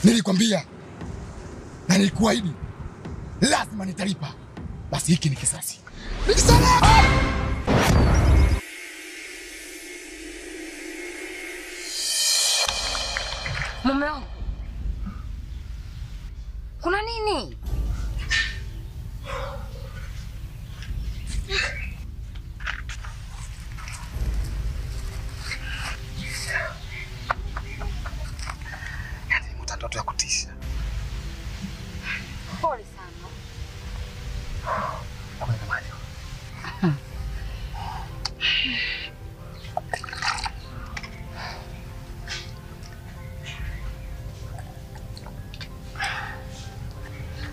Nilikwambia na nilikuahidi lazima nitalipa. Basi hiki ni kisasi. Ni kisasi. Mume wangu, kuna nini? Yaani nimeota ndoto ya kutisha. Pole sana.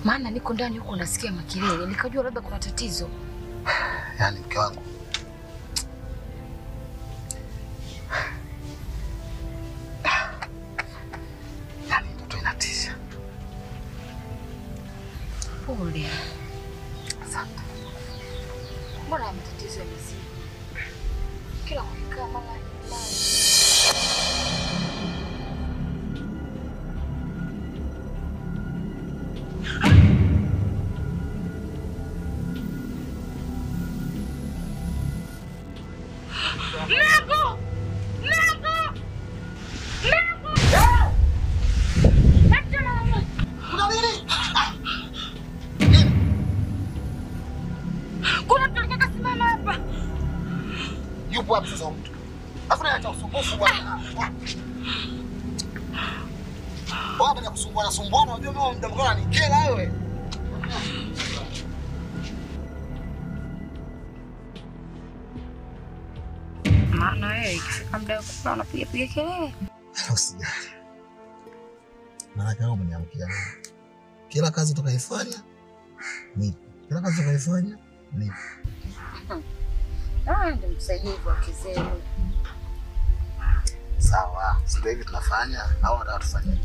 Maana niko ndani huko nasikia makelele, nikajua labda kuna tatizo. Yaani mke wangu, yaani ndoto inatisha. Pole. Asante. Mbona matatizo yamezidi? Kila kukikaa mara mara. Mlango! Mlango! Mlango! Kuna nini? Nini? Kuna mtu alikuwa kasimama hapa. Yupo wapi sasa mtu? Afu na usumbufu bwana. Bwana anakusumbua na sumbuana, unajua mimi muda mkona nikela wewe. Maana wewe ikifika muda wa kula unapiga piga kelele. Usijali. Maana kama umeniamkia. Kila kazi utakayoifanya ni kila kazi utakayoifanya ni. Ah, ndio msaidie hivyo kizee. Sawa, sio hivi tunafanya au unataka tufanye?